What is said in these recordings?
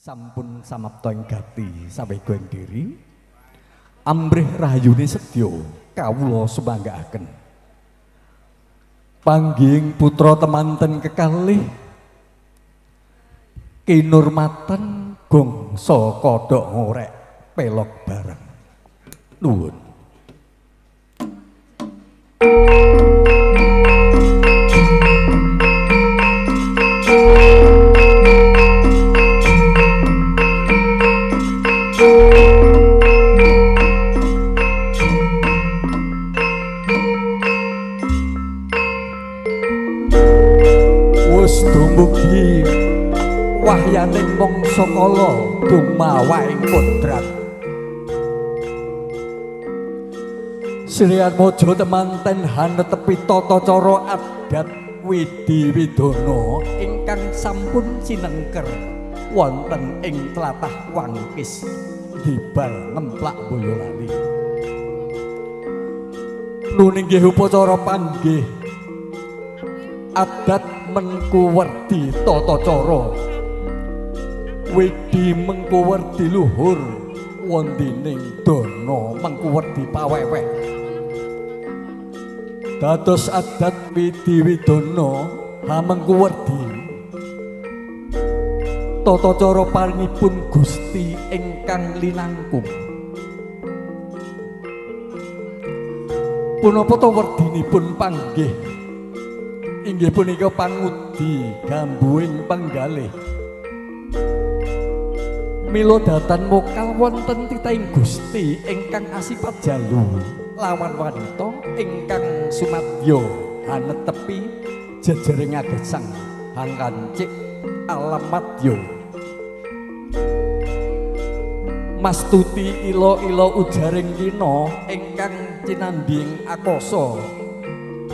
Sampun samapta ing gati sawega ing diri. Amrih rahayune sedya kawula sumanggaaken. Panggihing putra temanten kekalih kinurmatan gongso kodhok ngorek pelok bareng. Nuwun. Wus dumugi wahyaning mangsa kala dumawaing kodrat. Sri Atmojo temanten hanetepi tata cara adat Widi Widana ingkang sampun sinengker wonten ing tlatah Wangkis Dibal Ngemplak Boyolali. Nuninggih upacara panggih adat mengkuwerdi tata cara Widi mengkuwerdi luhur wondening dana mengkuwerdi paweweh. Dados adat Widi Widana hamengkuwerdi tata cara paringipun Gusti ingkang linangkung. Punapa ta werdinipun panggih? Inggih punika pangudi gambuing panggalih. Mila datan mokal wonten titahing Gusti ingkang asipat jalu lawan wanita ingkang sumadya hanetepi jejering agesang hangkancik alam madya. Mastuti ila-ila ujaring kina ingkang cinandhing akasa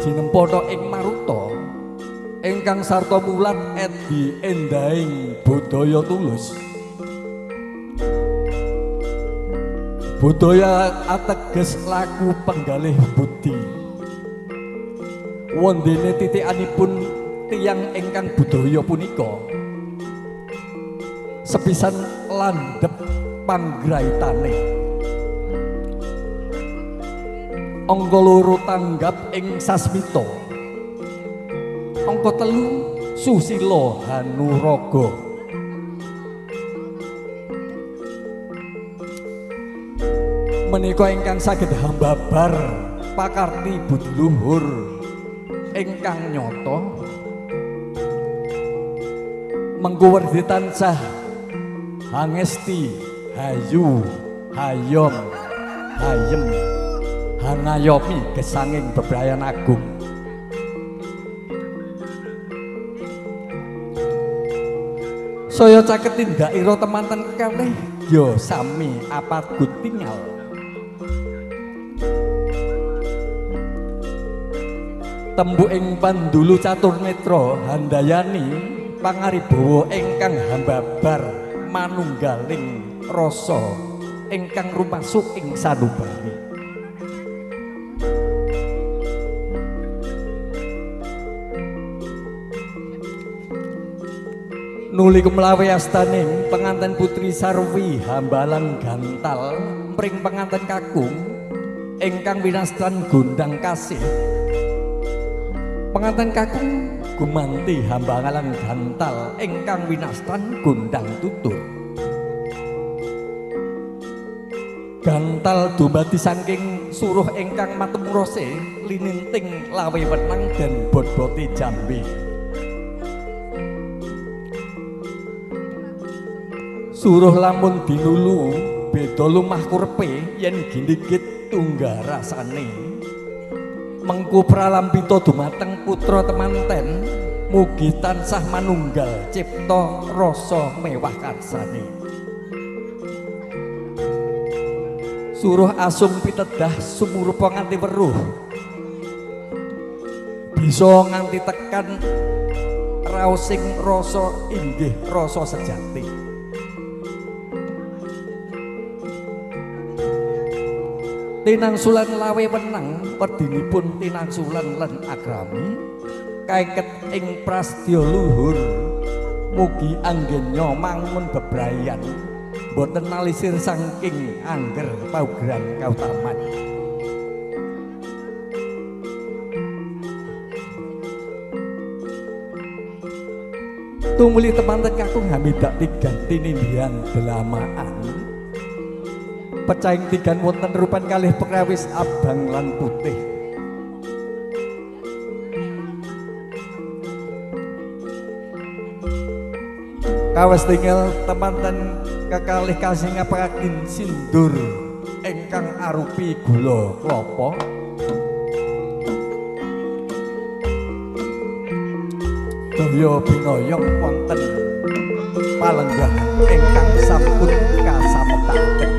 jinempana ing maruta ingkang sarta mulat edi endahing budaya tulus. Budaya ateges laku penggalih budi. Wondene titikanipun tiyang ingkang budaya punika sepisan landhep panggraitane. Angka loro tanggap ing sasmita. Angka telu susila hanuraga. Menika ingkang saged hambabar pakarti budi luhur ingkang nyata mengkuwerdi tansah hangesti hayu hayom hayem hangayomi gesanging bebrayan agung. Saya caket tindakira temanten kekalih ya sami apagut tingal. Tembu ing pandulu catur netra handayani pangaribawa ingkang hambabar manunggaling rasa ingkang rumasuk ing sanubari. Nuli kemlawe astaning penganten putri Sarwi hambalang gantal mring penganten kakung ingkang winastan gondang kasih. Penganten kakung gumanti hambalang gantal ingkang winastan gondang tutur. Gantal dumadi saking suruh ingkang matemurose lininting lawe wenang dan bot-bote jambe. Suruh lamun dinulu beda lumah kurepe yen gindigit tunggal rasane. Mengku pralampita dumateng putra temanten mugi tansah manunggal cipta rasa mewah karsane. Suruh asung pitedah sumurupa nganti weruh bisa nganti tekan raosing rasa inggih rasa sejati. Tinangsulan lawe wenang werdinipun tinangsulan lan akrami kaiket ing prastya luhur Mugi anggenya mangun bebrayan boten nalisir saking angger paugeran kautaman. Tumuli temanten kakung hamidak tigan tinindihan delamaan. Pecahing tigan wonten rupan kalih pekrawis abang lan putih. Kawas tinggal temanten kekalih kasingapakaken sindur ingkang arupi gula klapa. Daya binoyong wonten palenggahan ingkang sampun kasametaken.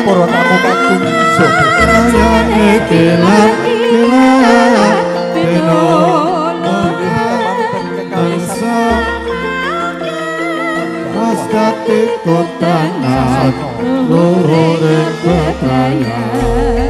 Para tamu kakung Kota luhur bebrayan.